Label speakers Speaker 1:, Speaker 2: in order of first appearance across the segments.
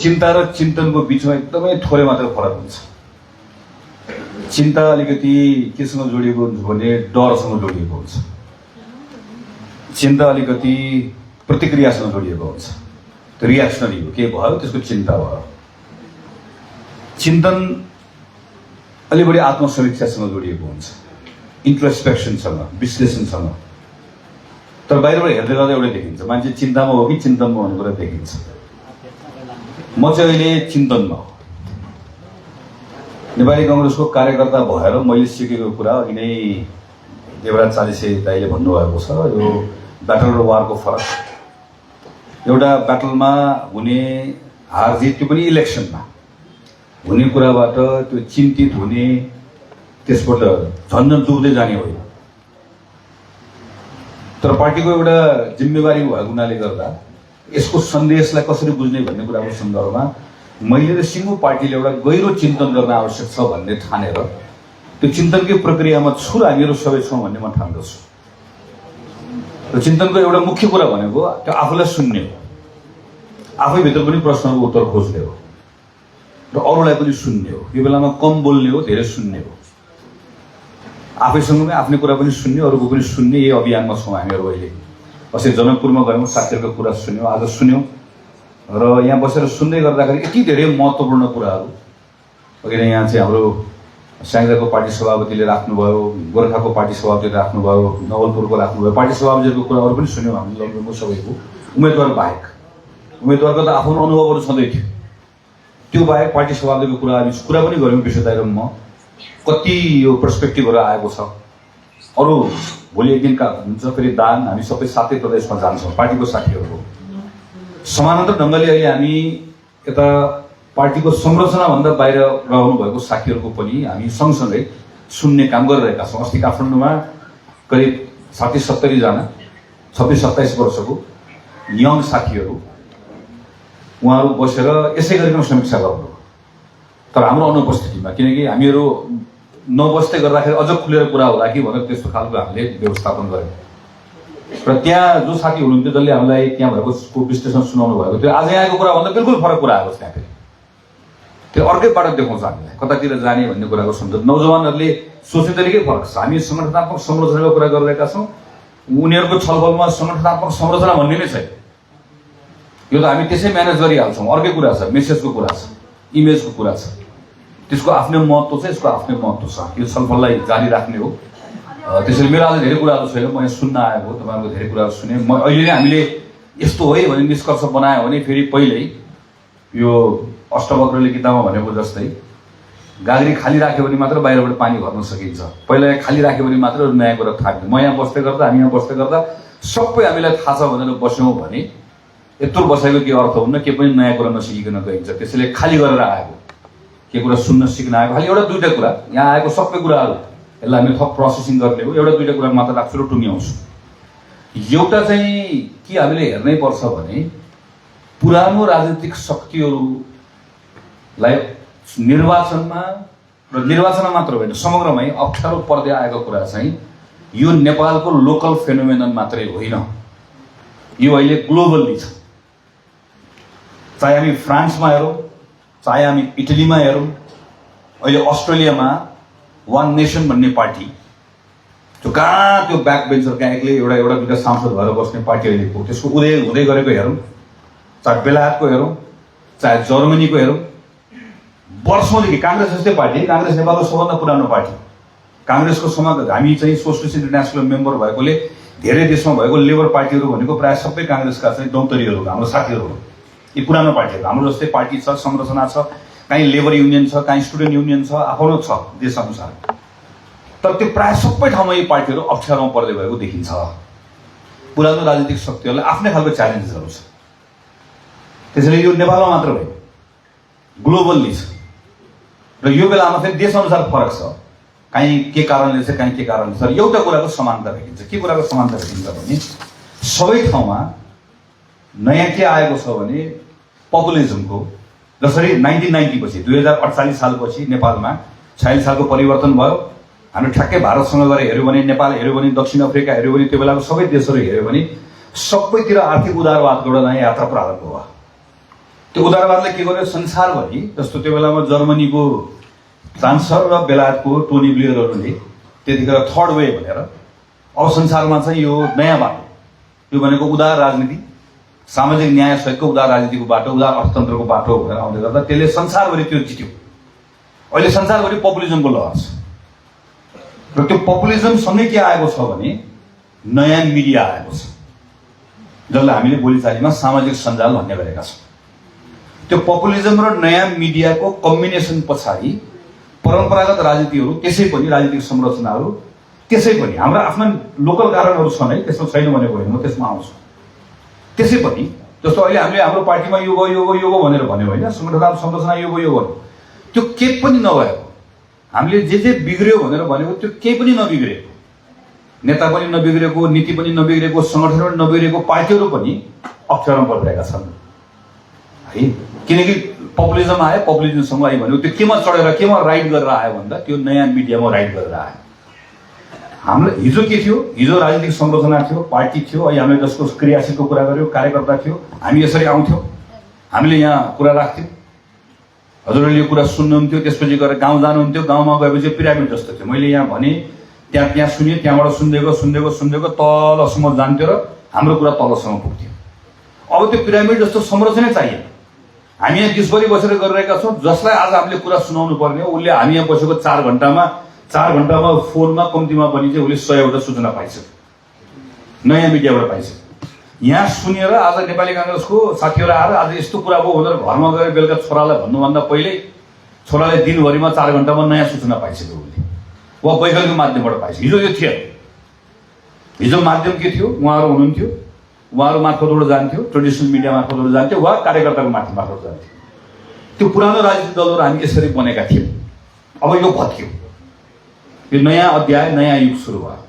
Speaker 1: चिन्ता र चिन्तनको बीचमा एकदमै थोरै मात्र फरक हुन्छ। चिन्ता अलिकति केसँग जोडिएको हुन्छ भने डरसँग जोडिएको हुन्छ। चिन्ता अलिकति प्रतिक्रियासँग जोडिएको हुन्छ। त्यो रियाक्सनरी हो, के भयो त्यसको चिन्ता भयो। चिन्तन अलि बढी आत्मसमीक्षासँग जोडिएको हुन्छ, इन्ट्रोस्पेक्सनसँग, विश्लेषणसँग। तर बाहिरबाट हेर्दै गर्दा एउटै देखिन्छ, मान्छे चिन्तामा हो कि चिन्तनमा भन्ने कुरा देखिन्छ। म चाहिँ अहिले चिन्तनमा हो। नेपाली कांग्रेसको कार्यकर्ता भएर मैले सिकेको कुरा अघि नै देवराज चालिसे दाइले भन्नुभएको छ, यो ब्याटल र वारको फरक। एउटा ब्याटलमा हुने हार जित, त्यो पनि इलेक्सनमा हुने कुराबाट त्यो चिन्तित हुने, त्यसबाट झन् डुब्दै जाने होइन। तर पार्टीको एउटा जिम्मेवारी भएको हुनाले गर्दा यसको सन्देशलाई कसरी बुझ्ने भन्ने कुराको सन्दर्भमा मैले र सिङ्गो पार्टीले एउटा गहिरो चिन्तन गर्न आवश्यक छ भन्ने ठानेर त्यो चिन्तनकै प्रक्रियामा छु र हामीहरू सबै छौँ भन्ने म ठान्दछु। र चिन्तनको एउटा मुख्य कुरा भनेको त्यो आफूलाई सुन्ने हो, आफैभित्र पनि प्रश्नको उत्तर खोज्ने हो र अरूलाई पनि सुन्ने हो। यो बेलामा कम बोल्ने हो, धेरै सुन्ने हो। आफैसँगै आफ्नै कुरा पनि सुन्ने, अरूको पनि सुन्ने, यही अभियानमा छौँ हामीहरू अहिले। अस्ति जनकपुरमा गयौँ, साथीहरूको कुरा सुन्यौँ, आज सुन्यौँ र यहाँ बसेर सुन्दै गर्दाखेरि यति धेरै महत्त्वपूर्ण कुराहरू। अघि नै यहाँ चाहिँ हाम्रो स्याङ्जाको पार्टी सभापतिले राख्नुभयो, गोर्खाको पार्टी सभापतिले राख्नुभयो, नवलपुरको राख्नुभयो, पार्टी सभापतिहरूको कुराहरू पनि सुन्यौँ हामीले सबैको। उम्मेदवार बाहेक, उम्मेदवारको त आफ्नो अनुभवहरू छँदै थियो, त्यो बाहेक पार्टी सभापतिको कुरा हामी कुरा पनि गऱ्यौँ विशेषताएर। म कति यो पर्सपेक्टिभहरू आएको छ। अरू भोलि एक दिनका हुन्छ फेरि दान, हामी सबै सातै प्रदेशमा जान्छौँ पार्टीको साथीहरूको। समानान्तर ढङ्गले अहिले हामी यता पार्टीको संरचनाभन्दा बाहिर रहनु भएको साथीहरूको पनि हामी सँगसँगै सुन्ने काम गरिरहेका छौँ। अस्ति काठमाडौँमा करिब 60-70 जना 26-27 वर्षको यङ साथीहरू, उहाँहरू बसेर यसै गरिकन समीक्षा गर्नु, तर हाम्रो अनुपस्थितिमा। किनकि हामीहरू नबस्दै गर्दाखेरि अझ खुलेर कुरा होला कि भनेर त्यस्तो खालको हामीले व्यवस्थापन गऱ्यौँ। र त्यहाँ जो साथी हुनुहुन्थ्यो जसले हामीलाई त्यहाँ भएको विश्लेषण सुनाउनु भएको थियो, आज यहाँको कुराभन्दा बिल्कुल फरक कुरा आएको छ। त्यहाँ फेरि त्यो अर्कै बाटो देखाउँछ हामीलाई कतातिर जाने भन्ने कुराको सन्देश। नौजवानहरूले सोच्ने तरिकै फरक छ। हामी सङ्गठनात्मक संरचनाको कुरा गरिरहेका छौँ, उनीहरूको छलफलमा सङ्गठनात्मक संरचना भन्ने नै छैन। यो त हामी त्यसै म्यानेज गरिहाल्छौँ। अर्कै कुरा छ, मेसेजको कुरा छ, इमेजको कुरा छ, त्यसको आफ्नै महत्त्व छ, यसको आफ्नै महत्त्व छ। यो छलफललाई जारी राख्ने हो। त्यसैले मेरो आज धेरै कुराहरू छैन, म यहाँ सुन्न आएको, तपाईँहरूको धेरै कुराहरू सुने। म अहिले नै हामीले यस्तो हो है भने निष्कर्ष बनायो भने फेरि पहिल्यै यो अष्टवक्रले गीतामा भनेको जस्तै गाग्री खाली राख्यो भने मात्र बाहिरबाट पानी भर्न सकिन्छ। पहिला खाली राख्यो भने मात्र नयाँ कुरा थाहा। म यहाँ बस्दै गर्दा, हामी यहाँ बस्दै गर्दा सबै हामीलाई थाहा छ भनेर बस्यौँ भने यत्रो बसाइको के अर्थ हुन्न, के पनि नयाँ कुरा नसिकिकन गइन्छ। त्यसैले खाली गरेर आएको, के कुरा सुन्न सिक्न आएको, खालि एउटा दुईवटा कुरा, यहाँ आएको सबै कुराहरू यसलाई हामी थप प्रोसेसिङ गर्ने हो। एउटा दुईवटा कुरा मात्र राख्छु र टुङ्ग्याउँछु। एउटा चाहिँ के हामीले हेर्नै पर्छ भने पुरानो राजनीतिक शक्तिहरूलाई निर्वाचनमा र निर्वाचनमा मात्र होइन समग्रमै अप्ठ्यारो पर्दै आएको कुरा चाहिँ यो नेपालको लोकल फेनोमेनन मात्रै होइन, यो अहिले ग्लोबल्ली छ। चाहे हामी फ्रान्समा हेरौँ, चाहे हामी इटलीमा हेरौँ, अहिले अस्ट्रेलियामा वान नेसन भन्ने पार्टी, त्यो कहाँ त्यो ब्याक बेन्चर कहाँ एक्लै एउटा दुईवटा सांसद भएर बस्ने पार्टी अहिलेको, त्यसको उदय हुँदै गरेको हेरौँ। चाहे बेलायतको हेरौँ, चाहे जर्मनीको हेरौँ, वर्षौँदेखि काङ्ग्रेस जस्तै पार्टी। काङ्ग्रेस नेपालको सबभन्दा पुरानो पार्टी। काङ्ग्रेसको हामी चाहिँ सोसलिस्ट इन्टरनेसनल मेम्बर भएकोले धेरै देशमा भएको लेबर पार्टीहरू भनेको प्रायः सबै काङ्ग्रेसका चाहिँ दौतरीहरू, हाम्रो साथीहरू हो। यी पुरानो पार्टीहरू हाम्रो जस्तै पार्टी छ, संरचना छ, कहीँ लेबर युनियन छ, कहीँ स्टुडेन्ट युनियन छ, आफ्नो छ देशअनुसार। तर त्यो प्रायः सबै ठाउँमा यी पार्टीहरू अप्ठ्यारोमा पर्दै भएको देखिन्छ। पुरानो राजनीतिक शक्तिहरूलाई आफ्नै खालको च्यालेन्जेसहरू छ। त्यसैले यो नेपालमा मात्र होइन, ग्लोबल्ली छ। र यो बेलामा फेरि देशअनुसार फरक छ, कहीँ के कारणले छ, कहीँ के कारणले छ। एउटा कुराको समानता भेटिन्छ। के कुराको समानता भेटिन्छ भने सबै ठाउँमा नयाँ के आएको छ भने पपुलिजमको, जसरी 1990 पछि 2048 सालपछि नेपालमा 46 सालको परिवर्तन भयो। हामी ठ्याक्कै भारतसँग गएर हेऱ्यौँ भने, नेपाल हेऱ्यौँ भने, दक्षिण अफ्रिका हेऱ्यौँ भने, त्यो बेलाको सबै देशहरू हेऱ्यौँ भने सबैतिर आर्थिक उदारवादको एउटा नयाँ यात्रा प्रारम्भ भयो। त्यो उदारवादले के गर्यो संसारभरि, जस्तो त्यो बेलामा जर्मनीको चान्सलर र बेलायतको टोनी ब्लेयरहरूले त्यतिखेर थर्ड वे भनेर अब संसारमा चाहिँ यो नयाँ बाटो, यो भनेको उदार राजनीति, सामाजिक न्याय सहितको उदार राजनीतिको बाटो, उदार अर्थतन्त्रको बाटो भनेर आउँदै गर्दा त्यसले संसारभरि त्यो जित्यो। अहिले संसारभरि पपुलिजमको लहर छ र त्यो पपुलिजमसँगै के आएको छ भने नयाँ मिडिया आएको छ, जसलाई हामीले बोलीचालीमा सामाजिक सञ्जाल भन्ने गरेका छौँ। त्यो पपुलिजम र नयाँ मिडियाको कम्बिनेसन पछाडि परम्परागत राजनीतिहरू, त्यसै पनि राजनीतिक संरचनाहरू, त्यसै पनि हाम्रा आफ्ना लोकल कारणहरू छन् है, त्यसमा छैन भनेको होइन, म त्यसमा आउँछु। त्यसै पनि जस्तो अहिले हामीले हाम्रो पार्टीमा यो भयो यो भयो यो भयो भनेर भन्यो होइन, संगठनात्मक संरचना यो भयो यो भयो, त्यो केही पनि नभएको, हामीले जे बिग्रियो भनेर भनेको त्यो केही पनि नबिग्रेको, नेता पनि नबिग्रेको, नीति पनि नबिग्रेको, सङ्गठन पनि नबिग्रेको, पार्टीहरू पनि अप्ठ्यारोमा परिरहेका छन् है। किनकि पपुलिजम आयो, पपुलिजमसँग आयो भने त्यो केमा चढेर केमा राइड गरेर आयो भन्दा त्यो नयाँ मिडियामा राइड गरेर आयो। हामीलाई हिजो के थियो, हिजो राजनीतिक संरचना थियो, पार्टी थियो, अहिले हामीले जसको क्रियाशीलको कुरा गर्यो, कार्यकर्ता थियो, हामी यसरी आउँथ्यौँ, हामीले यहाँ कुरा राख्थ्यौँ, हजुरहरूले यो कुरा सुन्नुहुन्थ्यो, त्यसपछि गएर गाउँ जानुहुन्थ्यो, गाउँमा गएपछि पिरामिड जस्तो थियो। मैले यहाँ भने त्यहाँ सुनेँ, त्यहाँबाट सुन्देको तलसम्म जान्थ्यो र हाम्रो कुरा तलसम्म पुग्थ्यो। अब त्यो पिरामिड जस्तो संरचना चाहियो। हामी यहाँ दिसभरि बसेर गरिरहेका छौँ, जसलाई आज हामीले कुरा सुनाउनु पर्ने हो उसले हामी यहाँ बसेको 4 घण्टामा फोनमा कम्तीमा पनि चाहिँ उसले 100वटा सूचना पाइसक्यो, नयाँ मिडियाबाट पाइसक्यो। यहाँ सुनेर आज नेपाली काङ्ग्रेसको साथीहरू आएर आज यस्तो कुरा भयो भनेर घरमा गएर बेलुका छोरालाई भन्नुभन्दा पहिले छोराले दिनभरिमा 4 घण्टामा नयाँ सूचना पाइसक्यो उसले, वा वैकल्पिक माध्यमबाट पाइसक्यो। हिजो यो थिएन। हिजो माध्यम के थियो, उहाँहरू हुनुहुन्थ्यो, उहाँहरू मार्फतबाट जान्थ्यो, ट्रेडिसनल मिडिया मार्फतबाट जान्थ्यो वा कार्यकर्ताको मार्फत जान्थ्यो। त्यो पुरानो राजनीतिक दलहरू हामी यसरी बनेका थियौँ। अब यो भत्कियो, यो नयाँ अध्याय, नयाँ युग सुरु भयो।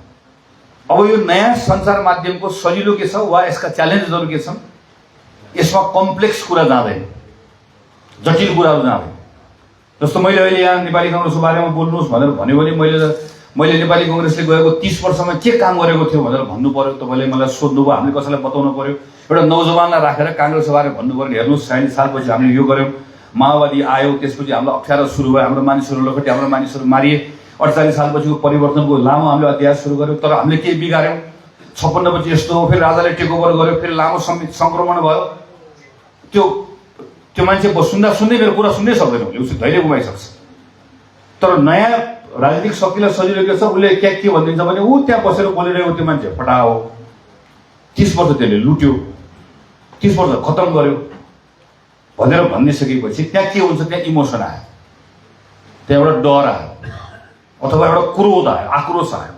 Speaker 1: अब यो नयाँ सञ्चार माध्यमको सजिलो के छ वा यसका च्यालेन्जेसहरू के छन्, यसमा कम्प्लेक्स कुरा जाँदैन, जटिल कुराहरू जाँदैन। जस्तो मैले अहिले यहाँ नेपाली काङ्ग्रेसको बारेमा बोल्नुहोस् भनेर भन्यो भने मैले नेपाली काङ्ग्रेसले गएको 30 वर्षमा के काम गरेको थियो भनेर भन्नु पर्यो, तपाईँले मलाई सोध्नुभयो, हामीले कसैलाई बताउनु पर्यो, एउटा नौजवानलाई राखेर काङ्ग्रेसको बारेमा भन्नु पर्यो। हेर्नुहोस् 46 सालपछि हामीले यो गऱ्यौँ, माओवादी आयो, त्यसपछि हामीलाई अप्ठ्यारो सुरु भयो, हाम्रो मानिसहरू लखटे, हाम्रो मानिसहरू मारिए, 48 सालपछिको परिवर्तनको लामो हामीले अध्याय सुरु गर्यौँ, तर हामीले केही बिगार्यौँ। 56 पछि यस्तो हो, फेरि राजाले टेकओभर गर्यो, फेरि लामो सङ्क्रमण भयो। त्यो मान्छे सुन्दै मेरो कुरा सुन्नै सक्दैन, उसले धैर्य गुमाइसक्छ। तर नयाँ राजनीतिक शक्तिलाई सजिलो के छ, उसले के भनिदिन्छ भने ऊ त्यहाँ बसेर बोलिरहेको त्यो मान्छे फटाहो, 30 वर्ष त्यसले लुट्यो, 30 वर्ष खत्तम गर्यो भनेर भनिसकेपछि त्यहाँ के हुन्छ, त्यहाँ इमोसन आयो, त्यहाँ एउटा डर आयो, अथवा एउटा क्रोध आयो, आक्रोश आयो,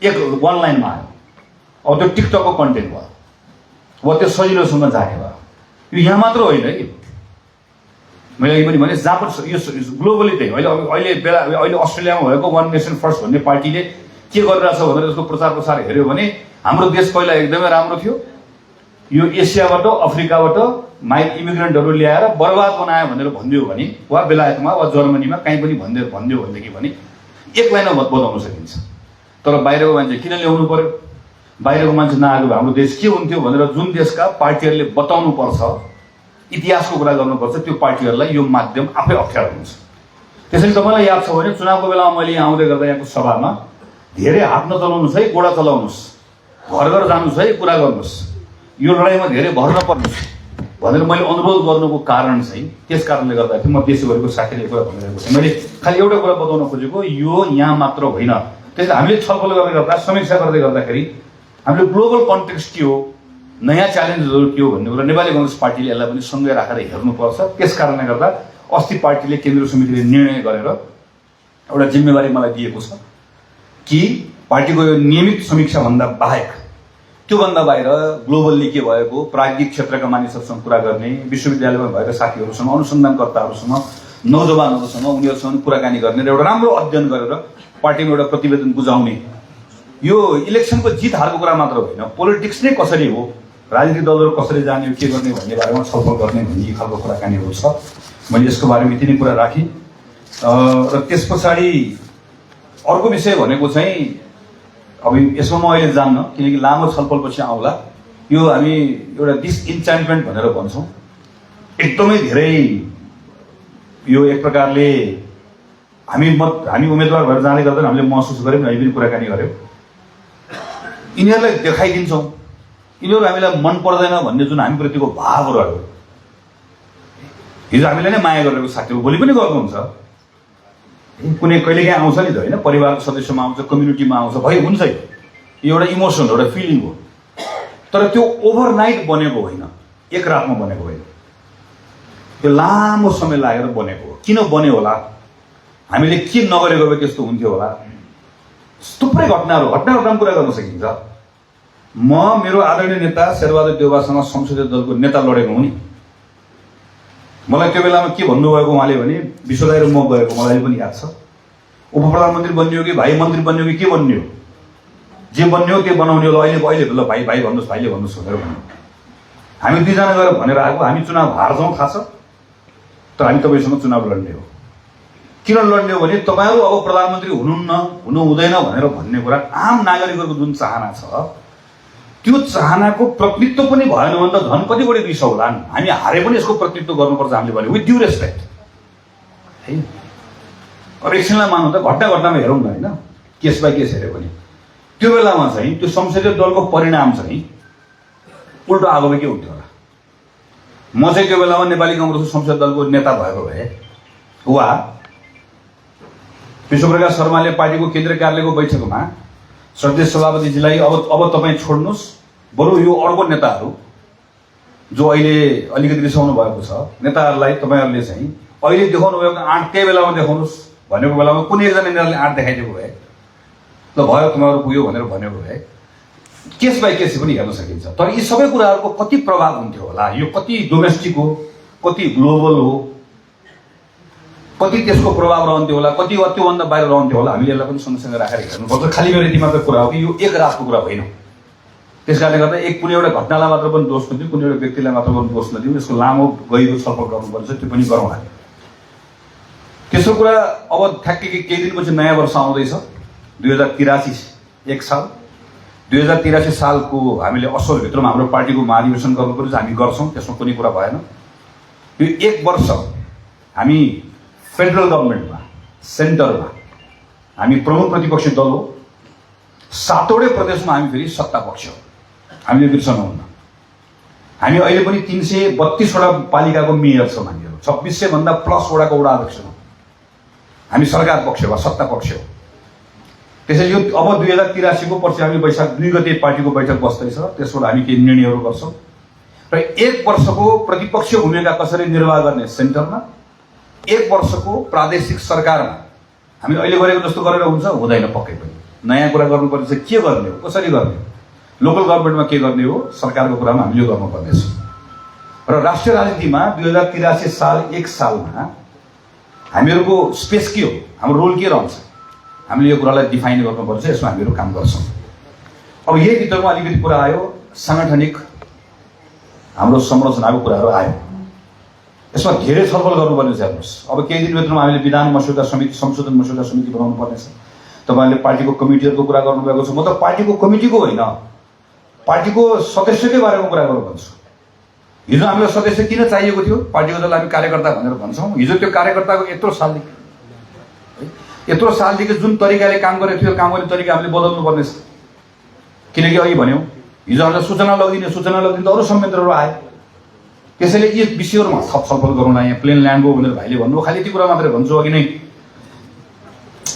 Speaker 1: एक वन लाइनमा आयो। अब त्यो टिकटकको कन्टेन्ट भयो, वा त्यो सजिलोसँग जाने भयो। यो यहाँ मात्र होइन कि, मैले अघि पनि भने जहाँ पनि यो ग्लोबली त्यही। अहिले अस्ट्रेलियामा भएको वान नेसन फर्स्ट भन्ने पार्टीले के गरिरहेछ भनेर यसको प्रचार प्रसार हेऱ्यो भने हाम्रो देश पहिला एकदमै राम्रो थियो, यो एसियाबाट अफ्रिकाबाट इमिग्रेन्टहरू ल्याएर बर्बाद बनायो भनेर भनिदियो भने, वा बेलायतमा वा जर्मनीमा कहीँ पनि भनिदियो भनेदेखि भने एक लाइनमा बताउन सकिन्छ। तर बाहिरको मान्छे किन ल्याउनु पर्यो, बाहिरको मान्छे नआएको भए हाम्रो देश के हुन्थ्यो भनेर जुन देशका पार्टीहरूले बताउनु पर्छ, इतिहासको कुरा गर्नुपर्छ, त्यो पार्टीहरूलाई यो माध्यम आफै अप्ठ्यारो हुन्छ। त्यसैले तपाईँलाई याद छ भने चुनावको बेलामा मैले यहाँ आउँदै गर्दा यहाँको सभामा धेरै हात नचलाउनुहोस् है, गोडा चलाउनुहोस्, घर घर जानुहोस् है, कुरा गर्नुहोस्, यो लडाइँमा धेरै भर नपर्नुहोस् भनेर मैले अनुरोध गर्नुको कारण चाहिँ त्यस कारणले गर्दाखेरि म देशभरिको साथीले कुरा भनिरहेको छु। मैले खालि एउटा कुरा बताउन खोजेको, यो यहाँ मात्र होइन। त्यसले हामीले छलफल गर्दै गर्दा, समीक्षा गर्दै गर्दाखेरि हामीले ग्लोबल कन्टेक्स्ट के हो, नयाँ च्यालेन्जेसहरू के हो भन्ने कुरा नेपाली काङ्ग्रेस पार्टीले यसलाई पनि सँगै राखेर हेर्नुपर्छ। त्यस कारणले गर्दा अस्ति पार्टीले केन्द्रीय समितिले निर्णय गरेर एउटा जिम्मेवारी मलाई दिएको छ कि पार्टीको यो नियमित समीक्षाभन्दा बाहेक, त्योभन्दा बाहिर ग्लोबल्ली के भएको, प्राज्ञिक क्षेत्रका मानिसहरूसँग कुरा गर्ने, विश्वविद्यालयमा भएका साथीहरूसँग, अनुसन्धानकर्ताहरूसँग, नौजवानहरूसँग, उनीहरूसँग कुराकानी गर्ने र एउटा राम्रो अध्ययन गरेर पार्टीमा एउटा प्रतिवेदन बुझाउने। यो इलेक्सनको जित हारको कुरा मात्र होइन, पोलिटिक्स नै कसरी हो, राजनीतिक दलहरू कसरी जाने, के गर्ने भन्ने बारेमा छलफल गर्ने भन्ने खालको कुराकानीहरू छ। मैले यसको बारेमा यति नै कुरा राखेँ। र त्यस पछाडि अर्को विषय भनेको चाहिँ, अब यसमा म अहिले जान्न किनकि लामो छलफलपछि आउँला। यो हामी एउटा डिसइन्चान्टमेन्ट भनेर भन्छौँ। एकदमै धेरै यो एक प्रकारले हामी उम्मेदवार भएर जाँदै गर्दा हामीले महसुस गऱ्यौँ, हामी पनि कुराकानी गऱ्यौँ। यिनीहरूलाई देखाइदिन्छौँ यिनीहरू हामीलाई मन पर्दैन भन्ने जुन हामीप्रतिको भावहरू आयो। हिजो हामीलाई नै माया गरेको साथीहरू भोलि पनि गर्नुहुन्छ। कुनै कहिलेकाहीँ आउँछ नि त होइन, परिवारको सदस्यमा आउँछ, कम्युनिटीमा आउँछ, भयो हुन्छ। यो एउटा इमोसन हो, एउटा फिलिङ हो। तर त्यो ओभरनाइट बनेको होइन, एक रातमा बनेको होइन। त्यो लामो समय लागेर बनेको हो। किन बन्यो होला, हामीले के नगरेको भए त्यस्तो हुन्थ्यो होला, थुप्रै घटनाक्रम कुरा गर्न सकिन्छ। म मेरो आदरणीय नेता शेरबहादुर देउवासँग संसदीय दलको नेता लडेको हुँ नि। मलाई त्यो बेलामा के भन्नुभएको उहाँले भने, विश्वदाय र म गएको मलाई पनि याद छ। उप प्रधानमन्त्री बन्यो कि भाइ मन्त्री बन्यो कि के बन्यो, जे बन्यो त्यो बनाउने होला। अहिले ल भाइ भन्नुहोस्, भाइले भन्नुहोस् भनेर भन्यो। हामी दुईजना गएर भनेर आएको, हामी चुनाव हार्छौँ थाहा छ, तर हामी तपाईँसँग चुनाव लड्ने हो। किन लड्ने हो भने तपाईँहरू अब प्रधानमन्त्री हुनुहुन्न, हुनु हुँदैन भनेर भन्ने कुरा आम नागरिकहरूको जुन चाहना छ, त्यो चाहनाको प्रतिनिधित्व पनि भएन भने त झन् कति बढी रिस होला। हामी हारे पनि यसको प्रतिनिधित्व गर्नुपर्छ हामीले भने, विथ ड्यु रेस्पेक्ट है। अब एकछिनलाई मान्नु त घटनामा हेरौँ न होइन, केस बाई केस हेऱ्यो भने त्यो बेलामा चाहिँ त्यो संसदीय दलको परिणाम चाहिँ उल्टो आगो के हुन्थ्यो होला। म चाहिँ त्यो बेलामा नेपाली काङ्ग्रेसको संसदीय दलको नेता भएको भए वा विश्वप्रकाश शर्माले पार्टीको केन्द्रीय कार्यालयको बैठकमा श्रद्धेय सभापतिजीलाई अब तपाईँ छोड्नुहोस्, बरु यो अर्को नेताहरू जो अहिले अलिकति रिसाउनु भएको छ नेताहरूलाई तपाईँहरूले चाहिँ अहिले देखाउनु भएको आँट त्यही बेलामा देखाउनुहोस् भनेको बेलामा कुनै एकजना नेताले आँट देखाइदिएको भए ल भयो तपाईँहरू पुग्यो भनेर भनेको भए केस बाई केस पनि हेर्न सकिन्छ। तर यी सबै कुराहरूको कति प्रभाव हुन्थ्यो होला, यो कति डोमेस्टिक हो, कति ग्लोबल हो, कति त्यसको प्रभाव रहन्थ्यो होला, कति त्योभन्दा बाहिर रहन्थ्यो होला, हामीले यसलाई पनि सँगसँगै राखेर हेर्नुपर्छ। खालि मेरो यति मात्र कुरा हो कि यो एक रातको कुरा होइन। त्यस कारणले गर्दा कुनै एउटा घटनालाई मात्र पनि दोष नदिउँ, कुनै एउटा व्यक्तिलाई मात्र पनि दोष नदिउँ, यसको लामो गहिरो छलफल गर्नुपर्छ, त्यो पनि गरौँला। तेस्रो कुरा, अब ठ्याक्कै केही दिनपछि नयाँ वर्ष आउँदैछ 2083 एक साल। 2083 सालको हामीले असोजभित्रमा हाम्रो पार्टीको महाधिवेशन गर्नुपर्छ, हामी गर्छौँ, त्यसमा कुनै कुरा भएन। यो एक वर्ष हामी फेडरल गभर्मेन्टमा सेन्टरमा हामी प्रमुख प्रतिपक्षी दल हो, 7वटै प्रदेशमा हामी फेरि सत्ता पक्ष हो, हामीले बिर्सनुहुन्न। हामी अहिले पनि 332वटा पालिकाको मेयर छौँ, हामीहरू 2600 भन्दा प्लस वडाको वडा अध्यक्ष हौँ। हामी सरकार पक्ष वा सत्ता पक्ष हो। त्यसैले यो अब 2083 को पछि हामी वैशाख 2 गते पार्टीको बैठक बस्दैछ, त्यसबाट हामी केही निर्णयहरू गर्छौँ र एक वर्षको प्रतिपक्षीय भूमिका कसरी निर्वाह गर्ने सेन्टरमा, एक वर्षको प्रादेशिक सरकारमा हामी अहिले गरेको जस्तो गरेर हुन्छ हुँदैन, पक्कै पनि नयाँ कुरा गर्नुपर्ने चाहिँ के गर्ने हो, कसरी गर्ने हो, लोकल गभर्मेन्टमा के गर्ने हो, सरकारको कुरामा हामीले गर्नुपर्नेछ। र राष्ट्रिय राजनीतिमा 2083 साल एक सालमा हामीहरूको स्पेस के हो, हाम्रो रोल के रहन्छ, हामीले यो कुरालाई डिफाइन गर्नुपर्छ, यसमा हामीहरू काम गर्छौँ। अब यही भित्रमा अलिकति कुरा आयो, साङ्गठनिक हाम्रो संरचनाको कुराहरू आयो, यसमा धेरै छलफल गर्नुपर्ने छ। हेर्नुहोस्, अब केही दिनभित्रमा हामीले विधान मस्यौदा समिति, संशोधन मस्यौदा समिति बनाउनु पर्नेछ। तपाईँहरूले पार्टीको कमिटीहरूको कुरा गर्नुभएको छ, म त पार्टीको कमिटीको होइन, पार्टीको सदस्यकै बारेमा कुरा गर्नु भन्छु। हिजो हामीलाई सदस्य किन चाहिएको थियो, पार्टीको दल हामी कार्यकर्ता भनेर भन्छौँ। हिजो त्यो कार्यकर्ताको यत्रो सालदेखि जुन तरिकाले काम गरेको थियो, काम गर्ने तरिका हामीले बदल्नु पर्नेछ। किनकि अघि भन्यौँ, हिजो हामीलाई सूचना लगिदिने त अरू संयन्त्रहरू आए। त्यसैले यी विषयहरूमा थप छलफल गरौँला। यहाँ प्लेन ल्यान्डको भनेर भाइले भन्नु, खालि यति कुरा मात्रै भन्छु, अघि नै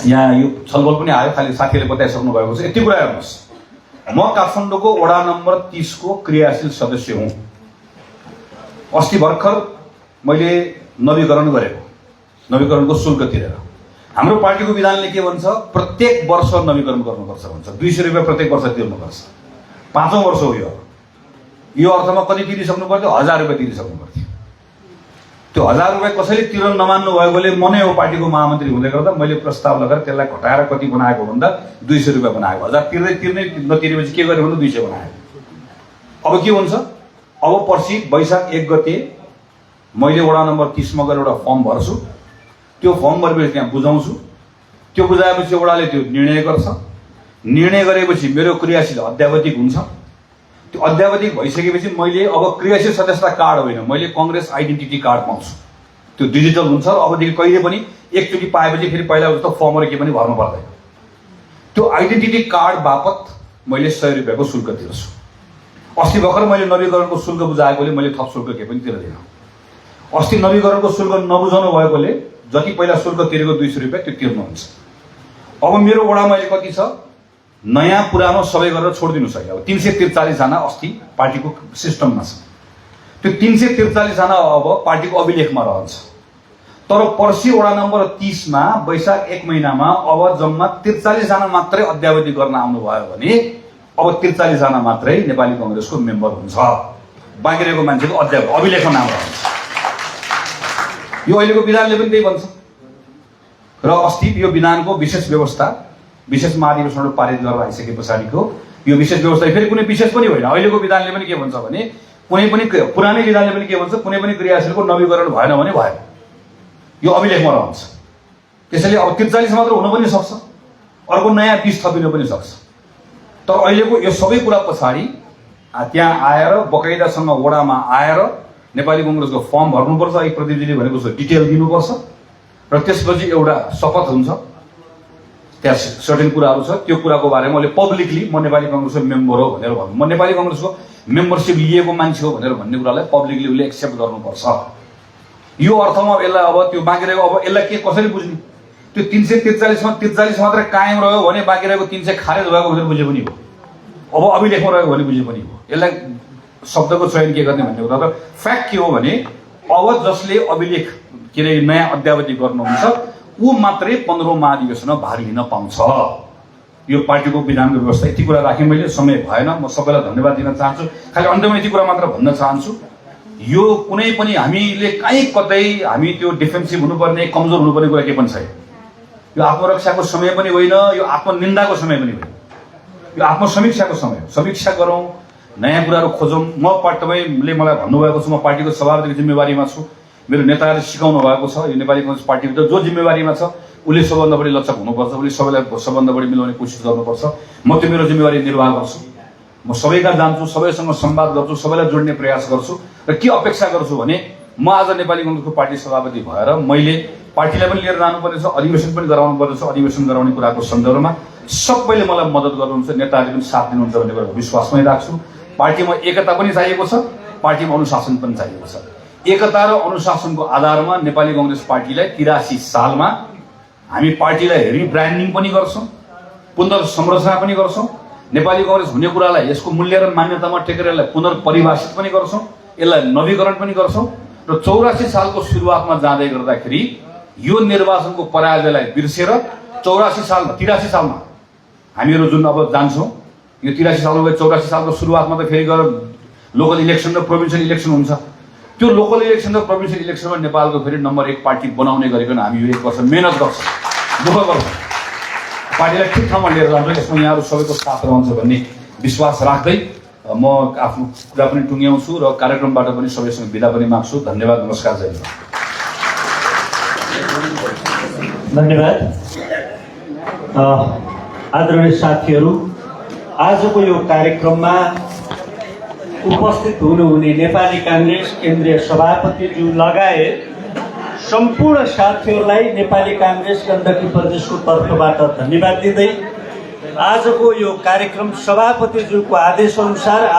Speaker 1: यहाँ यो छलफल पनि आयो, खालि साथीले बताइसक्नु भएको छ। यति कुरा हेर्नुहोस्, म काठमाडौँको वडा नम्बर 30 को क्रियाशील सदस्य हुँ। अस्ति भर्खर मैले नवीकरण गरेको, नवीकरणको शुल्क तिरेर। हाम्रो पार्टीको विधानले के भन्छ, प्रत्येक वर्ष नवीकरण गर्नुपर्छ भन्छ, 200 रुपियाँ प्रत्येक वर्ष तिर्नुपर्छ। 5औं वर्ष हो यो अर्थमा कति तिरिसक्नु पर्थ्यो, 1000 रुपियाँ तिरिसक्नु पर्थ्यो। त्यो 1000 रुपियाँ कसैले तिर्न नमान्नु भएकोले म नै हो पार्टीको महामन्त्री हुँदै गर्दा मैले प्रस्ताव लगाएर त्यसलाई घटाएर कति बनाएको भन्दा 200 रुपियाँ बनाएको। 1000 तिर्दै नतिरेपछि के गर्यो भन्दा 200 बनाएको। अब के हुन्छ, अब पर्सि वैशाख 1 गते मैले वडा नम्बर 30 मा गएर एउटा फर्म भर्छु, त्यो फर्म भरेपछि त्यहाँ बुझाउँछु, त्यो बुझाएपछि वडाले त्यो निर्णय गर्छ। निर्णय गरेपछि मेरो क्रियाशील अध्यावधिक हुन्छ। त्यो अद्यावधिक भइसकेपछि मैले अब क्रियाशील सदस्यता कार्ड होइन, मैले कांग्रेस आइडेन्टिटी कार्ड पाउँछु। त्यो डिजिटल हुन्छ र अबदेखि कहिले पनि एकचोटि पाएपछि फेरि पहिला जस्तो फर्महरू के पनि भर्नु पर्दैन। त्यो आइडेन्टिटी कार्ड बापत मैले 100 रुपियाँको शुल्क तिर्छु। अस्ति भर्खर मैले नवीकरणको शुल्क बुझाएकोले मैले थप शुल्क के पनि तिर्दिनँ। अस्ति नवीकरणको शुल्क नबुझाउनु भएकोले जति पहिला शुल्क तिरेको 200 रुपियाँ त्यो तिर्नुहुन्छ। अब मेरो वडामा अहिले कति छ, नयाँ पुरानो सबै गरेर छोडिदिनुहोस्। अहिले अब 343 जना अस्ति पार्टीको सिस्टममा छ। त्यो 343 जना अब पार्टीको अभिलेखमा रहन्छ। तर पर्सि वडा नम्बर 30 मा वैशाख 1 महिनामा अब जम्मा 43 जना मात्रै अद्यावधि गर्न आउनुभयो भने अब 43 जना मात्रै नेपाली कांग्रेसको मेम्बर हुन्छ। बाँकी रहेको मान्छेको अभिलेखमा नाम रहन्छ। यो अहिलेको विधानले पनि त्यही भन्छ। र अस्ति यो विधानको विशेष व्यवस्था विशेष महाधिवेशन पारित गरेर आइसके पछाडिको यो विशेष व्यवस्था फेरि कुनै विशेष पनि होइन। अहिलेको विधानले पनि के भन्छ भने कुनै पनि पुरानै विधानले पनि के भन्छ, कुनै पनि क्रियाशीलको नवीकरण भएन भने भएन, यो अभिलेखमा रहन्छ। त्यसैले अब 43 मात्र हुन पनि सक्छ, अर्को नयाँ 20 थपिन पनि सक्छ। तर अहिलेको यो सबै कुरा पछाडि त्यहाँ आएर बकाइदासँग वडामा आएर नेपाली कांग्रेसको फर्म भर्नुपर्छ, एक प्रतिनिधिले भनेको जस्तो डिटेल दिनुपर्छ र त्यसपछि एउटा शपथ हुन्छ। त्यहाँ सर्टेन कुराहरू छ, त्यो कुराको बारेमा मैले पब्लिकली म नेपाली कांग्रेसको मेम्बर हो भनेर भन्नु, म नेपाली कांग्रेसको मेम्बरसिप लिएको मान्छे हो भनेर भन्ने कुरालाई पब्लिकली उसले एक्सेप्ट गर्नुपर्छ। यो अर्थमा यसलाई अब त्यो बाँकी रहेको अब यसलाई के कसरी बुझ्ने, त्यो 343 मा 43 मात्रै कायम रह्यो भने बाँकी रहेको 300 खारेज भएको भनेर बुझे पनि हो, अब अभिलेखमा रहेको भने बुझे पनि हो। यसलाई शब्दको चयन के गर्ने भन्ने कुरा। र फ्याक्ट के हो भने अब जसले अभिलेख के अरे नयाँ अद्यावधि गर्नुहुन्छ ऊ मात्रै 15औं महाधिवेशनमा भाग लिन पाउँछ। यो पार्टीको विधानको व्यवस्था। यति कुरा राखेँ मैले, समय भएन। म सबैलाई धन्यवाद दिन चाहन्छु। खालि अन्त्यमा यति कुरा मात्र भन्न चाहन्छु, यो कुनै पनि हामीले कहीँ कतै हामी त्यो डिफेन्सिभ हुनुपर्ने कमजोर हुनुपर्ने कुरा के पनि छैन। यो आत्मरक्षाको समय पनि होइन, यो आत्मनिन्दाको समय पनि होइन, यो आत्मसमीक्षाको समय हो। समीक्षा गरौँ, नयाँ कुराहरू खोजौँ। म तपाईँले मलाई भन्नुभएको छ, म पार्टीको सभापतिको जिम्मेवारीमा छु। मेरो नेताहरूले सिकाउनु भएको छ यो नेपाली कांग्रेस पार्टीभित्र जो जिम्मेवारीमा छ उसले सबभन्दा बढी लचक हुनुपर्छ, उसले सबैलाई सबभन्दा बढी मिलाउने कोसिस गर्नुपर्छ। म त्यो मेरो जिम्मेवारी निर्वाह गर्छु। म सबैका जान्छु, सबैसँग संवाद गर्छु, सबैलाई जोड्ने प्रयास गर्छु। र के अपेक्षा गर्छु भने म आज नेपाली कांग्रेसको पार्टी सभापति भएर मैले पार्टीलाई पनि लिएर जानुपर्ने छ, अधिवेशन पनि गराउनु पर्ने छ। अधिवेशन गराउने कुराको सन्दर्भमा सबैले मलाई मद्दत गर्नुहुन्छ, नेताहरूले पनि साथ दिनुहुन्छ भन्ने कुरा विश्वासमै राख्छु। पार्टीमा एकता पनि चाहिएको छ, पार्टीमा अनुशासन पनि चाहिएको छ। एकता र अनुशासनको आधारमा नेपाली कांग्रेस पार्टीलाई 83 सालमा हामी पार्टीलाई रिब्रान्डिङ पनि गर्छौँ, पुनर्संरचना पनि गर्छौँ। नेपाली कांग्रेस हुने कुरालाई यसको मूल्य र मान्यतामा टेकेर यसलाई पुनर्परिभाषित पनि गर्छौँ, यसलाई नवीकरण पनि गर्छौँ। र 84 सालको सुरुवातमा जाँदै गर्दाखेरि यो निर्वाचनको पराजयलाई बिर्सेर 83 सालमा हामीहरू जुन अब जान्छौँ, यो 83 सालमा 84 सालको सुरुवातमा त फेरि गएर लोकल इलेक्सन र प्रोभिन्सियल इलेक्सन हुन्छ। त्यो लोकल इलेक्सन र प्रोभिन्सियल इलेक्सनमा नेपालको फेरि नम्बर 1 पार्टी बनाउने गरिकन हामी यो 1 वर्ष मेहनत गर्छौँ, दुःख गर्छौँ, पार्टीलाई ठिक ठाउँमा लिएर जान्छौँ। यसमा यहाँहरू सबैको साथ रहन्छ भन्ने विश्वास राख्दै म आफ्नो कुरा पनि टुङ्ग्याउँछु र कार्यक्रमबाट पनि सबैसँग बिदा पनि माग्छु। धन्यवाद, नमस्कार, जय हिन्द।
Speaker 2: धन्यवाद। आदरणीय साथीहरू, आजको यो कार्यक्रममा उपस्थित हुनुहुने नेपाली कांग्रेस केन्द्रीय सभापतिज्यू लगायत सम्पूर्ण साथीहरूलाई नेपाली कांग्रेस गण्डकी प्रदेशको तर्फबाट धन्यवाद दिँदै आजको यो कार्यक्रम सभापतिज्यूको आदेश अनुसार